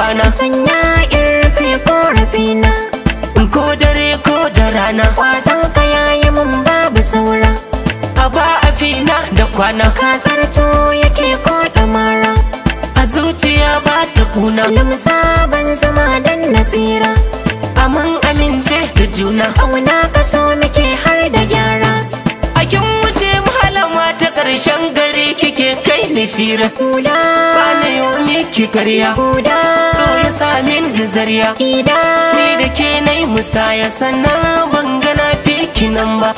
kwana. Sanya in rufe korafina. Ko dare ko da rana. Kwazon ka yayi mun babu saura. A ba a fina da kwana. Ka zarto yake ko mara. A zuciya ba ta kuna. Lumsa ban zama dan nasira. Amin amince da juna. Kauna ka so muke har da gyara. A kin wuce malama ta ƙarshen gari kike kai ni fira. Sula ba na yau miki karya. Huda so ya sami ni zariya. Ida ni da ke nai musaya sannan ban gana fiki nan ba.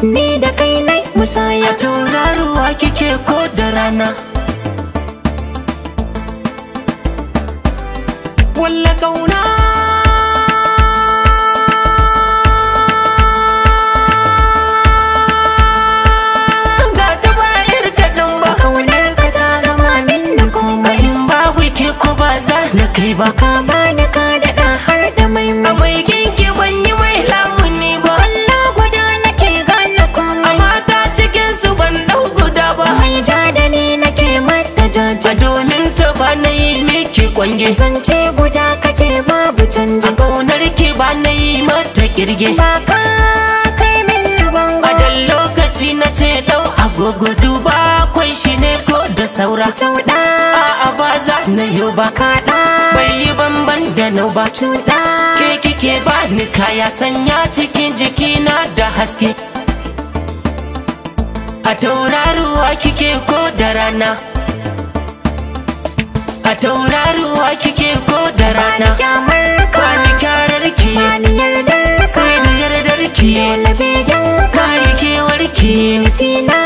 Ni da kai nai musaya. A tauraruwa kike ko da rana. Walla kauna ga ta ba irkaɗin ba. Kaunar ka ta gama min komai. In babu ke ko ba za na kai ba. Ka bani ka daɗa har da maimai. A mai ginki ban yi mai lamuni ba. Kwallo guda nake gane komai. A mata cikin su ban ɗau guda ba. Mai ja da ni nake mata jaja. A domin ta ba na yi miki kwange. Zance guda kake babu canji. A kaunar ki ba na yi mata kirge. Ba ka kai min bango. A dan lokaci na ce ɗau agogo duba kwai shi ne ko da saura. Cauɗa a'a ba za na yi ba. Kaɗa bai yi banban da nau ba. Cuɗa ke kike ba ni kaya sanya cikin jikina da haske. A tauraruwa kike ko da rana. A tauraruwa kike ko da rana. Bani kyamar ka. Bani kyarar ki. Bani yardar ka. Sai da yardar ki. Dole begen ka. Bani kewar ki. Nufi na